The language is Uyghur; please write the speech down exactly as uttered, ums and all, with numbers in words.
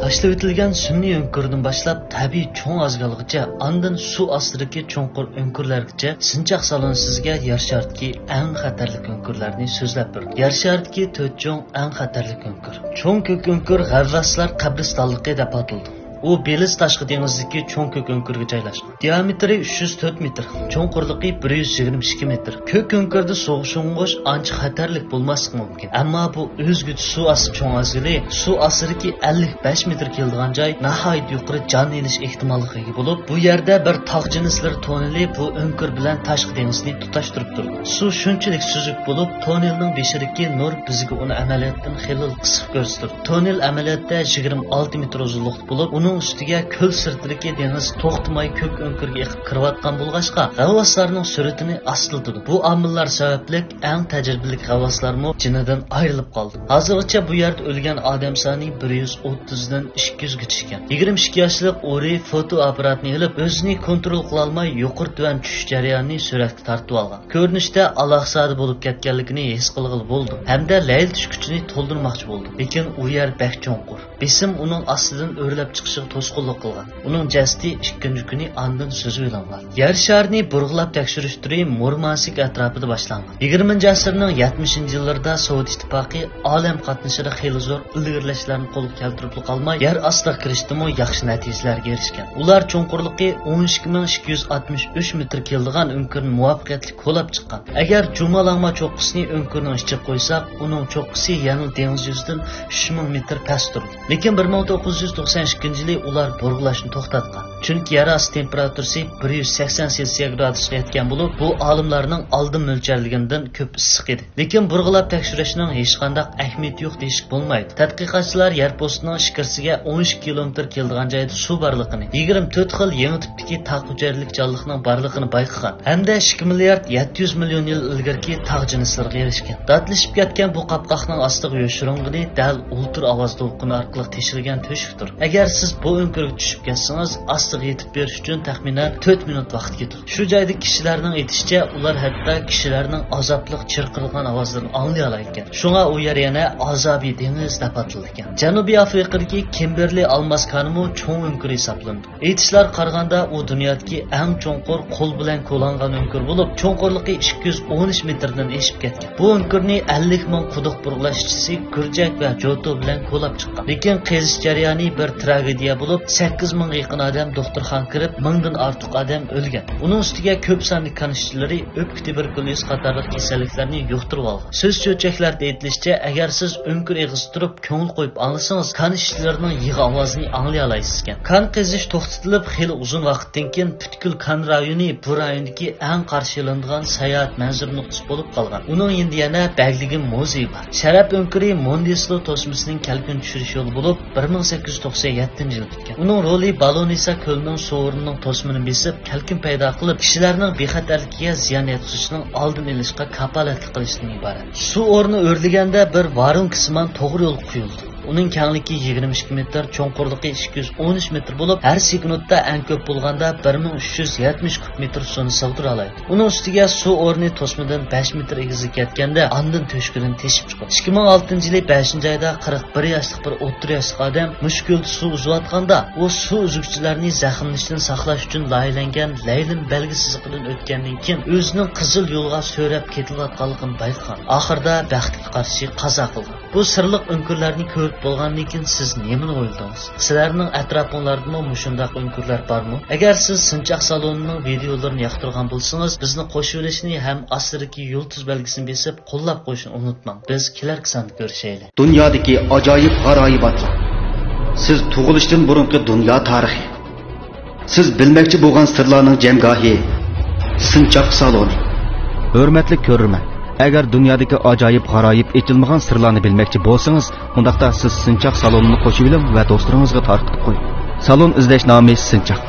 باشلىۋېتىلگەن سۈنئىي ئۆڭكۈردىن باشلاپ تەبىئىي چوڭ ئازگالغىچە، ئاندىن سۇ ئاستىدىكى چوڭقۇر ئۆڭكۈرلەرگىچە سىنچاق سالون سىزگە يەر شارىدىكى ئەڭ خەتەرلىك ئۆڭكۈرلەرنى سۆزلەپ بېرىدۇ. يەر شارىدىكى تۆت چوڭ ئەڭ خەتەرلىك ئۆڭكۈر. چوڭ كۆك ئۆڭكۈر غەۋۋاسلار قەبرىستانلىقى دەپ ئاتىلىدۇ. ئۇ بېلىز تاشقى دېڭىزىدىكى چوڭ كۆك ئۆڭكۈرگە جايلاشقان. دىيامېتىرى ئۈچ يۈز تۆت مېتىر، چوڭقۇرلۇقى بىر يۈز يىگىرمە ئىككى مېتىر. كۆك ئۆڭكۈردە سوغۇق شۇڭغۇش ئانچە خەتەرلىك بولماسلىقى مۇمكىن. ئەمما بۇ ئۆزگىچە سۇ ئاستى چوڭ ئازگىلى سۇ ئاستىدىكى ئەللىك بەش مېتىرگە كېلىدىغان جاي ناھايىتى يۇقىرى جان ئېلىش ئېھتىماللىقىغا ئىگە بولۇپ، بۇ يەردە بىر تاغ جىنسلىرى توننېلى بۇ ئۆڭكۈر بىلەن تاشقى دېڭىزنى تۇتاشتۇرۇپ تۇرىدۇ. سۇ شۇنچىلىك سۈزۈك بولۇپ، توننېلنىڭ بېشىدىكى نۇر بىزگە ئۇنى ئەمەلىيەتتىن خېلىلا قىسىق كۆرسىتىدۇ. توننېل ئەمەلىيەتتە يىگىرمە ئالتە مېتىر ئۇزۇنلۇقتا بولۇپ، ئۇنىڭ ئۈستىگە كۆل سىرتىدىكى دېڭىز توختىماي كۆك ئۆڭكۈرگە ئېقىپ كىرىۋاتقان بولغاچقا، غەۋۋاسلارنىڭ سۈرئىتىنى ئاستىلىتىدۇ. بۇ ئامىللار سەۋەبلىك ئەڭ تەجرىبىلىك غەۋۋاسلارمۇ جېنىدىن ئايرىلىپ قالدى. ھازىرغىچە بۇ يەردە ئۆلگەن ئادەم سانى بىر يۈز ئوتتۇزدىن ئىككى يۈزگىچە ئىكەن. يىگىرمە ئىككى ياشلىق ئۇرى فوتو ئاپپاراتنى ئېلىپ، ئۆزىنى كونترول قىلالماي يۇقىرى تۆۋەن چۈشۈش جەريانىنى سۈرەتكە تارتىۋالغان. كۆرۈنۈشتە ئالاقىسادە بولۇپ كەتكەنلىكىنى ھېس قىلغىلى بولىدۇ ھەمدە لەيلىتىش كۈچىنى تولدۇرماقچى بولىدۇ. لېكىن ئۇ يەر بەك چوڭقۇر. بېسىم ئۇنىڭ ئاستىدىن ئۆرلەپ چىقىشىغا توسقۇنلۇق قىلغان. ئۇنىڭ جەسىتى ئىككىنچى كۈنى ئاندىن سۈزۈۋېلىنغان. يەر شارىنى بۇرغىلاپ تەكشۈرۈش تۈرى مۇرمانسك ئەتراپىدا باشلانغان. يىگىرمىنچى ئەسىرنىڭ يەتمىشىنچى يىللىرىدا سوۋېت ئىتتىپاقى ئالەم قاتنىشىدا خېلى زور ئىلگىرىلەشلەرنى قولغا كەلتۈرۈپلا قالماي، يەر ئاستىغا كىرىشتىمۇ ياخشى نەتىجىلەرگە ئېرىشكەن. ئۇلار چوڭقۇرلۇقى ئون ئىككى مىڭ ئىككى يۈز ئاتمىش ئۈچ مېتىر كېلىدىغان ئۆڭكۈرنى مۇۋەپپەقىيەتلىك كولاپ چىققان. ئەگەر جۇما لاڭما چوققىسىنى ئۆڭكۈرنىڭ ئىچىگە قويساق، ئۇنىڭ چوققىسى يەنىلا دېڭىز يۈزىدىن ئۈچ مىڭ مېتىر پەستە تۇرىدۇ. لېكىن بىر مىڭ توققۇز يۈز توقسەن ئىككىنچى يىلى ئۇلار بۇرغىلاشنى توختاتقان. چۈنكى يەر ئاستى تېمپېراتۇرىسى بىر يۈز سەكسەن سېلسىيە گرادۇسقا يەتكەن بولۇپ، بۇ ئالىملارنىڭ ئالدىن مۆلچەرلىگىنىدىن كۆپ ئىسسىق ئىدى. لېكىن بۇرغىلاپ تەكشۈرۈشنىڭ ھېچقانداق ئەھمىيىتى يوق دېيىشكە بولمايدۇ. تەتقىقاتچىلار يەر پوستىنىڭ ئىچكىرىسىگە ئون ئىككى كىلومېتىر كېلىدىغان جايدا سۇ بارلىقىنى، يىگىرمە تۆت خىل يېڭى تىپتىكى تاق ھۈجەيرىلىك جانلىقنىڭ بارلىقىنى بايقىغان ھەمدە ئىككى مىليارد يەتتە يۈز مىليون يىل ئىلگىرىكى تاغ جىنسلىرىغا ئېرىشكەن. داتلىشىپ كەتكەن بۇ قاپقاقنىڭ ئاستىغا يوشۇرۇنغىنى دەل ئۇلترا ئاۋاز دولقۇنى ئارقىلىق تېشىلگەن تۆشۈكتۇر. ئەگەر سىز بۇ ئۆڭكۈرگە چۈشۈپ كەتسىڭىز، ئاستىغا يېتىپ بېرىش ئۈچۈن تەخمىنەن تۆت مىنۇت ۋاقىت كېتىدۇ. شۇ جايدىكى كىشىلەرنىڭ ئېيتىشىچە، ئۇلار ھەتتا كىشىلەرنىڭ ئازابلىق چىرقىرىغان ئاۋازلىرىنى ئاڭلىيالايدىكەن. شۇڭا ئۇ يەر يەنە ئازابىي دېڭىز دەپ ئاتىلىدىكەن. جەنۇبىي ئافرىقىدىكى كىمبېرلى ئالماس كانىمۇ چوڭ ئۆڭكۈر ھېسابلىنىدۇ. ئېيتىشلارغا قارىغاندا، ئۇ دۇنيادىكى ئەڭ چوڭقۇر قول بىلەن كولانغان ئۆڭكۈر بولۇپ، چوڭقۇرلۇقى ئىككى يۈز ئون ئۈچ مېتىردىن ئېشىپ كەتكەن. بۇ ئۆڭكۈرنى ئەللىك مىڭ قۇدۇق بۇرغىلاش ئىشچىسى گۈرجەك ۋە جوتو بىلەن كولاپ چىققان. لېكىن قېزىش جەريانى بىر تراگېدىيە بولۇپ، سەككىز مىڭغا يېقىن ئادەم دوختۇرخانىغا كىرىپ، مىڭدىن ئارتۇق ئادەم ئۆلگەن. ئۇنىڭ ئۈستىگە كۆپ سانلىق كان ئىشچىلىرى ئۆپكە تۇبېركۇليوز قاتارلىق كېسەللىكلەرنى يۇقتۇرۇۋالغان. سۆز چۆچەكلەردە ئېيتىلىشىچە، ئەگەر سىز ئۆڭكۈر ئېغىزىدا تۇرۇپ كۆڭۈل قويۇپ ئاڭلىسىڭىز، كان ئىشچىلىرىنىڭ يىغا ئاۋازىنى ئاڭلىيالايسىزكەن. كان قېزىش توختىتىلىپ، خېلى ئۇزۇن ۋاقىتتىن كېيىن پۈتكۈل كان رايونى بۇ رايوندىكى ئەڭ قارشى ئېلىنىدىغان ساياھەت مەنزىرە نۇقتىسى بولۇپ قالغان. ئۇنىڭ يېنىدا يەنە بەگلىگىن مۇزېيى بار. شەرەپ ئۆڭكۈرى موندېسلو توسمىسىنىڭ كەلكۈن چۈشۈرۈش يولى بولۇپ، بىر مىڭ سەككىز يۈز توقسەن يەتتىنچى يىلى پۈتكەن. ئۇنىڭ رولى بالونىسا كۆلىنىڭ سۇ ئورنىنىڭ توسمىنى بېسىپ، كەلكۈن پەيدا قىلىپ، كىشىلەرنىڭ بىخەتەرلىكىگە زىيان يەتكۈزۈشىنىڭ ئالدىنى ئېلىشقا كاپالەتلىك قىلىشتىن ئىبارەت. سۇ ئورنى ئۆرلىگەندە بىر ۋارۇنكىسىمان توغرا يولغا قۇيۇلىدۇ. ئۇنىڭ كەڭلىكى يىگىرمە ئىككى مېتىر، چوڭقۇرلۇقى ئىككى يۈز ئون ئۈچ مېتىر بولۇپ، ھەر سېكۇنتتا ئەڭ كۆپ بولغاندا بىر مىڭ ئۈچ يۈز يەتمىش كۇب مېتىر سۇنى سىغدۇرالايدۇ. ئۇنىڭ ئۈستىگە سۇ ئورنى توسمىدىن بەش مېتىر ئېگىزلىككە يەتكەندە، ئاندىن تۆشۈكىدىن تېشىپ چىقىدۇ. ئىككى مىڭ ئالتىنچى يىلى بەشىنچى ئايدا قىرىق بىر ياشلىق بىر ئوتتۇرا ياشلىق ئادەم مۈشكۈلدە سۇ ئۈزۈۋاتقاندا، ئۇ سۇ ئۈزگۈچىلەرنى زەخىملىنىشتىن ساقلاش ئۈچۈن لايىھەلەنگەن لەيلىن بەلگە سىزىقىدىن ئۆتكەندىن كېيىن، ئۆزىنىڭ قىزىل يولغا سۆرەپ كېتىلىۋاتقانلىقىنى بايقىغان. ئاخىرىدا بەختكە قارشى قازا قىلغان. بۇ سىرلىق ئۆڭكۈرلەرنى كۆرۈپ بولغاندىن كېيىن سىز نېمىنى ئويلىدىڭىز؟ سىلەرنىڭ ئەتراپىڭلاردىمۇ مۇشۇنداق ئۆڭكۈرلەر بارمۇ؟ ئەگەر سىز سىنچاق سالونىنىڭ ۋىدېئولىرىنى ياقتۇرغان بولسىڭىز، بىزنى قوشۇۋېلىشنى ھەم ئاستىدىكى يۇلتۇز بەلگىسىنى بېسىپ قوللاپ قويۇشنى ئۇنتۇماڭ. بىز كېلەركى ساندا كۆرۈشەيلى. دۇنيادىكى ئاجايىپ غارايىۋاتلار. سىز تۇغۇلۇشتىن بۇرۇنقى دۇنيا تارىخى. سىز بىلمەكچى بولغان سىرلارنىڭ جەمگاھى. سىنچاق سالونى. ھۆرمەتلىك كۆرۈرمەن، ئەگەر دۇنيادىكى ئاجايىپ غارايىپ ئېچىلمىغان سىرلارنى بىلمەكچى بولسىڭىز، ئۇنداقتا سىز سىنچاق سالونىنى قوشۇۋېلىڭ ۋە دوستلىرىڭىزغا تارقىتىپ قويۇڭ. سالون ئىزدەش نامى سىنچاق.